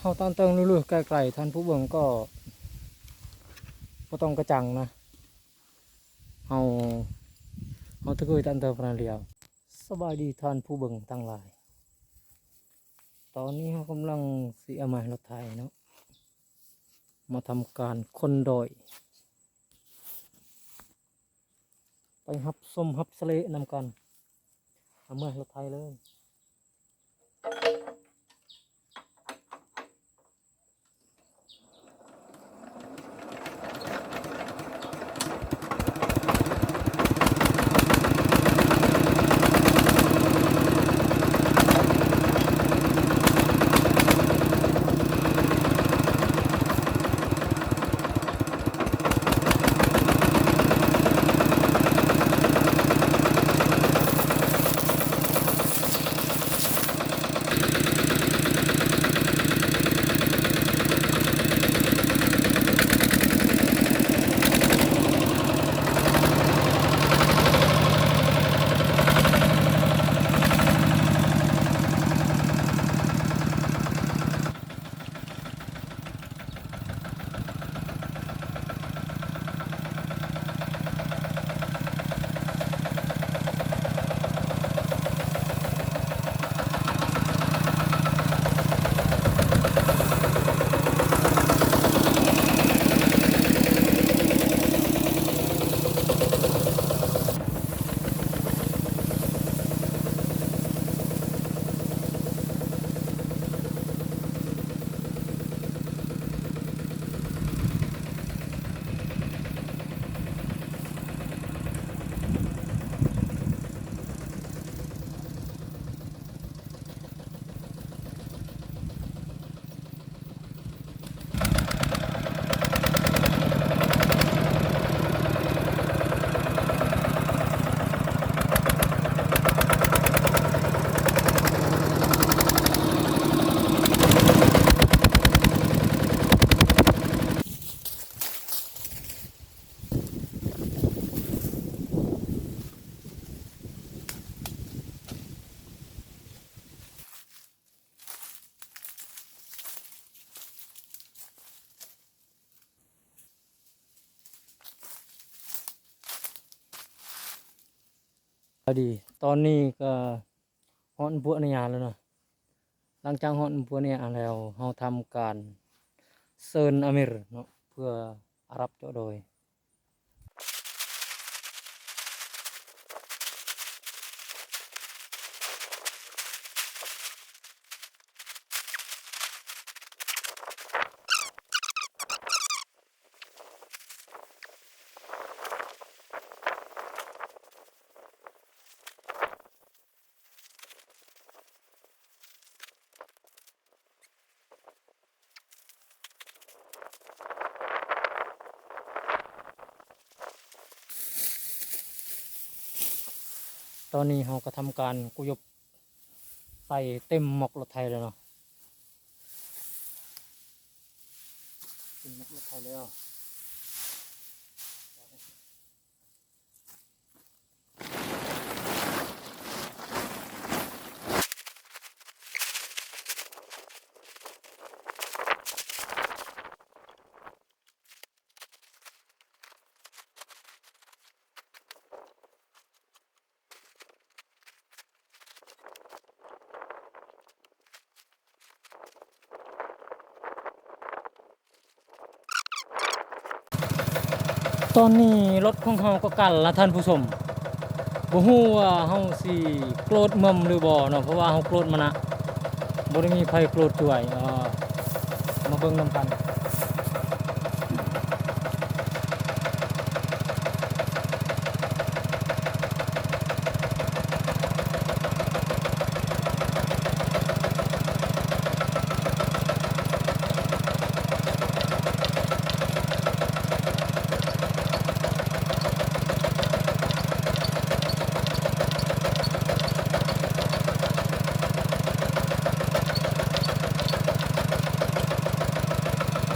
ເຮົາຕານເຕີງລຸໆໄກໆ ທ່ານຜູ້ເບິ່ງກໍບໍ່ຕ້ອງກະຈັງນະ. ເຮົາ ເຮົາຕະກຸຍຕານເຕີງພະນາດຽວ. ສະບາຍດີທ່ານຜູ້ເບິ່ງທັງຫຼາຍ. ຕອນນີ້ເຮົາກຳລັງຊິເອົາມາລົດໄຖເນາະ ມາທຳການຂົນດອຍ ໄປຮັບຊົມຮັບສະເລະນຳກັນ. ເອົາເມືອລົດໄຖເລີຍ. ສະບາຍດີ ຕອນນີ້ກໍຮອດບົວອະນຸຍາດແລ້ວເນາະ. ຫຼັງຈາກຮອດບົວອະນຸຍາດແລ້ວ ເຮົາທຳການເຊີນອາມິຣເນາະ ເພື່ອອາຣັບເຈາະດອຍ. ຕອນນີ້ເຮົາກໍທຳການກູ້ຍົກໃສ່ເຕັມໝອກລົດໄຖແລ້ວເນາະ ເຕັມໝອກລົດໄຖແລ້ວ. ຕອນນີ້ລົດຂອງເຮົາກໍກັນລະທ່ານຜູ້ຊົມ, ບໍ່ຮູ້ວ່າເຮົາຊິໂກຣດເໝິ່ມຫຼືບໍ່ເນາະ, ເພາະວ່າເຮົາໂກຣດມານະ, ບໍ່ໄດ້ມີໃຜໂກຣດຊ່ວຍ. ເອີ ມາເບິ່ງນຳກັນ. ຕ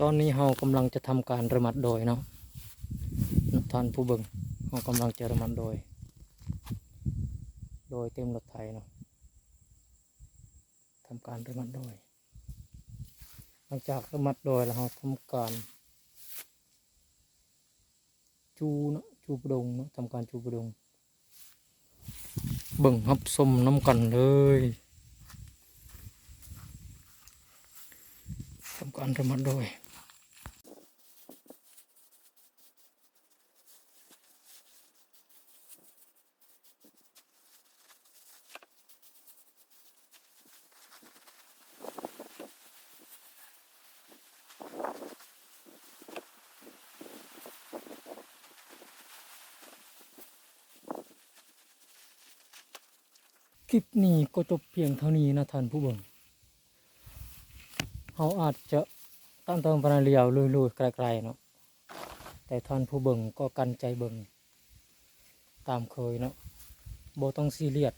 ຕອນນີ້ເຮົາກຳລັງຈະທຳການລະມັດດອຍເນາະ ທ່ານຜູ້ເບິ່ງ, ເຮົາກຳລັງຈະລະມັດດອຍ ດອຍເຕັມລົດໄຖເນາະ, ທຳການລະມັດດອຍ. ຫຼັງຈາກລະມັດດອຍແລ້ວ ເຮົາທຳການຈູເນາະ, ຈູປະດົງເນາະ, ທຳການຈູປະດົງ. ເບິ່ງຮັບຊົມນຳກັນເລີຍ, ທຳການລະມັດດອຍ. ຄລິບນີ້ກໍຈົບພຽງເທົ່ານີ້ນະທ່ານຜູ້ເບິ່ງ. ເຮົາອາດຈະຕາມເຕີງປານາລຽວລຸຍໆໄກໆເນາະ, ແຕ່ທ່ານຜູ້ເບິ່ງກໍກັ້ນໃຈເບິ່ງຕາມເຄີຍເນາະ, ບໍ່ຕ້ອງຊີຣຽດ.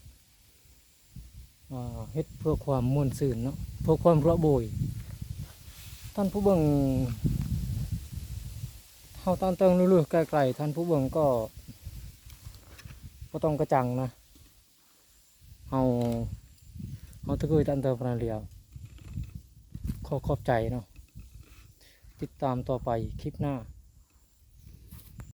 ອ່າ ເຮັດເພື່ອຄວາມມ່ວນຊື່ນເນາະ, ເພື່ອຄວາມລະໂບຍ. ທ່ານຜູ້ເບິ່ງ ເຮົາຕາມເຕີງລຸຍໆໄກໆ, ທ່ານຜູ້ເບິ່ງກໍບໍ່ຕ້ອງກະຈັງນະ. ເຮົາ ເຮົາຕະກຸຍຕາມເຕີງປານາລຽວ. ຂໍຂອບໃຈເນາະ, ຕິດຕາມຕໍ່ໄປຄລິບໜ້າ.